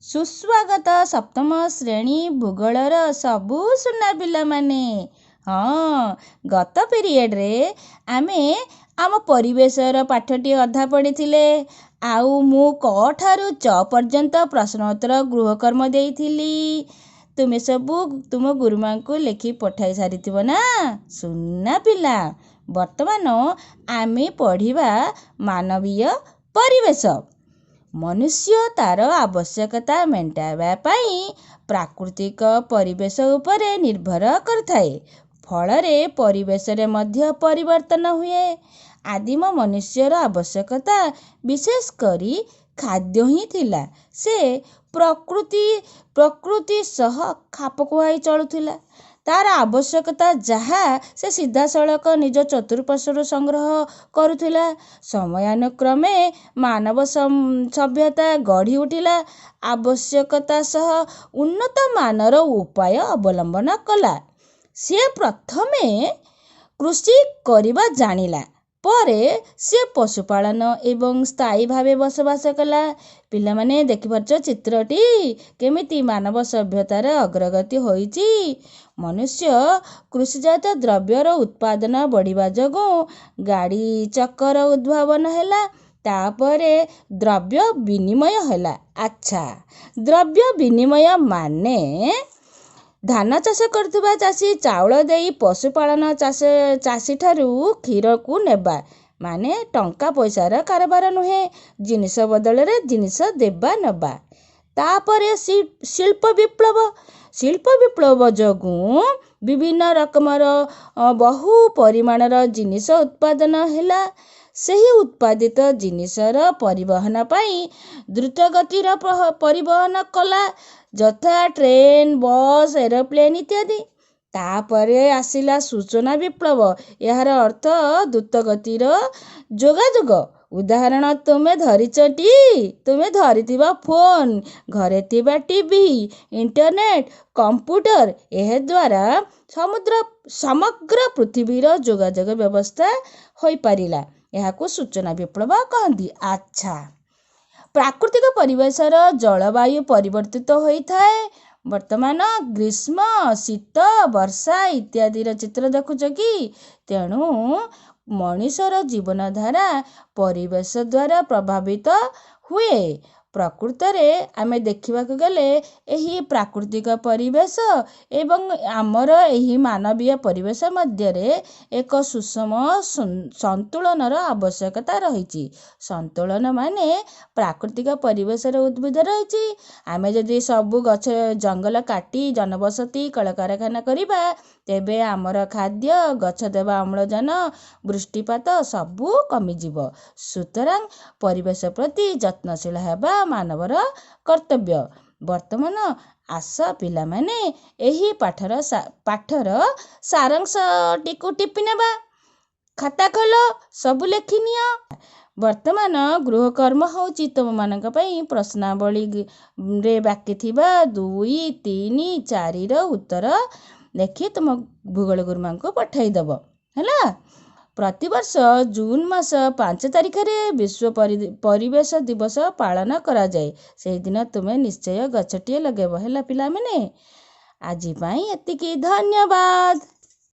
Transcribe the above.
ସୁସ୍ୱାଗତ ସପ୍ତମ ଶ୍ରେଣୀ ଭୂଗୋଳର ସବୁ ସୁନା ପିଲାମାନେ। ହଁ, ଗତ ପିରିୟଡ଼ରେ ଆମେ ଆମ ପରିବେଶର ପାଠଟି ଅଧା ପଢ଼ିଥିଲେ, ଆଉ ମୁଁ କ ଠାରୁ ଚ ପର୍ଯ୍ୟନ୍ତ ପ୍ରଶ୍ନ ଉତ୍ତର ଗୃହକର୍ମ ଦେଇଥିଲି। ତୁମେ ସବୁ ତୁମ ଗୁରୁମାଙ୍କୁ ଲେଖି ପଠାଇ ସାରିଥିବ ନା, ସୁନା ପିଲା? ବର୍ତ୍ତମାନ ଆମେ ପଢ଼ିବା ମାନବୀୟ ପରିବେଶ। ମନୁଷ୍ୟ ତାର ଆବଶ୍ୟକତା ମେଣ୍ଟାଇବା ପାଇଁ ପ୍ରାକୃତିକ ପରିବେଶ ଉପରେ ନିର୍ଭର କରିଥାଏ। ଫଳରେ ପରିବେଶରେ ମଧ୍ୟ ପରିବର୍ତ୍ତନ ହୁଏ। ଆଦିମ ମନୁଷ୍ୟର ଆବଶ୍ୟକତା ବିଶେଷ କରି ଖାଦ୍ୟ ହିଁ ଥିଲା। ସେ ପ୍ରକୃତି ସହ ଖାପ ଖୁଆଇ ଚଳୁଥିଲା। ତାର ଆବଶ୍ୟକତା ଯାହା, ସେ ସିଧାସଳଖ ନିଜ ଚତୁଃପାର୍ଶ୍ୱରୁ ସଂଗ୍ରହ କରୁଥିଲା। ସମୟାନୁକ୍ରମେ ମାନବ ସଭ୍ୟତା ଗଢ଼ି ଉଠିଲା। ଆବଶ୍ୟକତା ସହ ଉନ୍ନତ ମାନର ଉପାୟ ଅବଲମ୍ବନ କଲା। ସିଏ ପ୍ରଥମେ କୃଷି କରିବା ଜାଣିଲା। ପରେ ସିଏ ପଶୁପାଳନ ଏବଂ ସ୍ଥାୟୀ ଭାବେ ବସବାସ କଲା। ପିଲାମାନେ, ଦେଖିପାରୁଛ ଚିତ୍ରଟି, କେମିତି ମାନବ ସଭ୍ୟତାର ଅଗ୍ରଗତି ହୋଇଛି? ମନୁଷ୍ୟ କୃଷିଜାତ ଦ୍ରବ୍ୟର ଉତ୍ପାଦନ ବଢ଼ିବା ଯୋଗୁଁ ଗାଡ଼ି ଚକର ଉଦ୍ଭାବନ ହେଲା। ତାପରେ ଦ୍ରବ୍ୟ ବିନିମୟ ହେଲା। ଆଚ୍ଛା, ଦ୍ରବ୍ୟ ବିନିମୟ ମାନେ ଧାନ ଚାଷ କରୁଥିବା ଚାଷୀ ଚାଉଳ ଦେଇ ପଶୁପାଳନ ଚାଷୀଠାରୁ କ୍ଷୀରକୁ ନେବା, ମାନେ ଟଙ୍କା ପଇସାର କାରବାର ନୁହେଁ, ଜିନିଷ ବଦଳରେ ଜିନିଷ ଦେବା ନେବା। ତାପରେ ଶିଳ୍ପ ବିପ୍ଳବ। ଶିଳ୍ପ ବିପ୍ଳବ ଯୋଗୁଁ ବିଭିନ୍ନ ରକମର ବହୁ ପରିମାଣର ଜିନିଷ ଉତ୍ପାଦନ ହେଲା। ସେହି ଉତ୍ପାଦିତ ଜିନିଷର ପରିବହନ ପାଇଁ ଦ୍ରୁତଗତିର ପରିବହନ କଲା, ଯଥା ଟ୍ରେନ୍, ବସ୍, ଏରୋପ୍ଲେନ୍ ଇତ୍ୟାଦି। ତାପରେ ଆସିଲା ସୂଚନା ବିପ୍ଳବ। ଏହାର ଅର୍ଥ ଦ୍ରୁତଗତିର ଯୋଗାଯୋଗ। ଉଦାହରଣ, ତୁମେ ଧରିଛଟି ତୁମେ ଧରିଥିବା ଫୋନ୍, ଘରେ ଥିବା ଟିଭି, ଇଣ୍ଟରନେଟ୍, କମ୍ପ୍ୟୁଟର, ଏହାଦ୍ୱାରା ସମଗ୍ର ପୃଥିବୀର ଯୋଗାଯୋଗ ବ୍ୟବସ୍ଥା ହୋଇପାରିଲା। ଏହାକୁ ସୂଚନା ବିପ୍ଳବ କହନ୍ତି। ଆଚ୍ଛା, ପ୍ରାକୃତିକ ପରିବେଶର ଜଳବାୟୁ ପରିବର୍ତ୍ତିତ ହୋଇଥାଏ। ବର୍ତ୍ତମାନ ଗ୍ରୀଷ୍ମ, ଶୀତ, ବର୍ଷା ଇତ୍ୟାଦିର ଚିତ୍ର ଦେଖୁଛ କି? ତେଣୁ ମଣିଷର ଜୀବନଧାରା ପରିବେଶ ଦ୍ୱାରା ପ୍ରଭାବିତ ହୁଏ। ପ୍ରକୃତରେ ଆମେ ଦେଖିବାକୁ ଗଲେ ଏହି ପ୍ରାକୃତିକ ପରିବେଶ ଏବଂ ଆମର ଏହି ମାନବୀୟ ପରିବେଶ ମଧ୍ୟରେ ଏକ ସୁଷମ ସନ୍ତୁଳନର ଆବଶ୍ୟକତା ରହିଛି। ସନ୍ତୁଳନ ମାନେ ପ୍ରାକୃତିକ ପରିବେଶରେ ଉଦ୍ଭିଦ ରହିଛି। ଆମେ ଯଦି ସବୁ ଗଛ ଜଙ୍ଗଲ କାଟି ଜନବସତି, କଳକାରଖାନା କରିବା, ତେବେ ଆମର ଖାଦ୍ୟ, ଗଛ ଦେବା ଅମ୍ଳଜାନ, ବୃଷ୍ଟିପାତ ସବୁ କମିଯିବ। ସୁତରାଂ ପରିବେଶ ପ୍ରତି ଯତ୍ନଶୀଳ ହେବା ମାନବର କର୍ତ୍ତବ୍ୟ। ବର୍ତ୍ତମାନ ଆସ ପିଲାମାନେ, ଏହି ପାଠର ସାରାଂଶଟିକୁ ଟିପି ନେବା। ଖାତା ଖୋଲ, ସବୁ ଲେଖିନିଅ। ବର୍ତ୍ତମାନ ଗୃହକର୍ମ ହେଉଛି ତୁମମାନଙ୍କ ପାଇଁ ପ୍ରଶ୍ନାବଳୀରେ ବାକି ଥିବା 2, 3, 4ର ଉତ୍ତର ଲେଖି ତୁମ ଭୂଗୋଳ ଗୁରୁମାଙ୍କୁ ପଠାଇଦେବ। ହେଲା? ପ୍ରତିବର୍ଷ ଜୁନ୍ ମାସ 5 ତାରିଖରେ ବିଶ୍ୱ ପରିବେଶ ଦିବସ ପାଳନ କରାଯାଏ। ସେହିଦିନ ତୁମେ ନିଶ୍ଚୟ ଗଛଟିଏ ଲଗାଇବ। ହେଲା ପିଲାମାନେ, ଆଜି ପାଇଁ ଏତିକି। ଧନ୍ୟବାଦ।